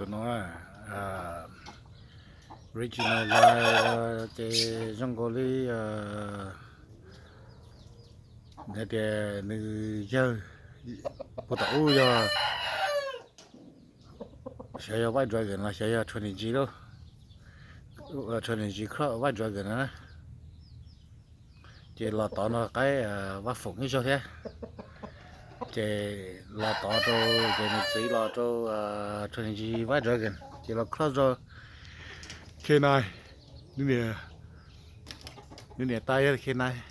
No original line ces zoo nkaus li hais tias nws yawg puag tom ub yog, xyov yog White Dragon los xyov yog twenty G lub, twenty G Cross White Dragon na. Ces los tod no qaib Vaj Foom ib zaug thiab. Ces los tod rau, ces nws txiv los rau twenty G White Dragon ces los cross rau K nine. Nws niam, nws niam tais yog K nine,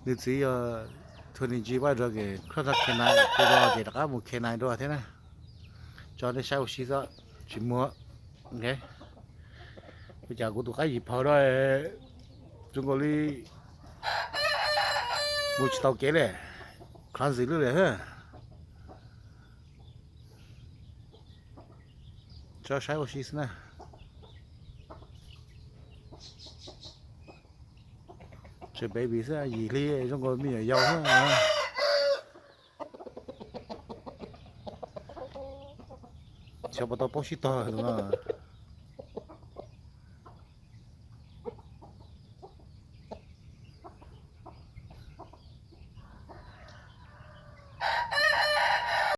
nws txiv yog twenty G White Dragon cross rau K nine, ces rov qab mus K nine dua thiab na. Tso nej saib ua si xwb, tsis muag. Ua cas kuv tus qaib yim phau da zoo nkaus li mus tsis tau kev li, khav ntxim lub li. Tso saib ua si xwb na. Tseem baby xwb, yim hli zoo nkaus me nyuam yaus xwb. Xyov puas tau paub sib tog tus no.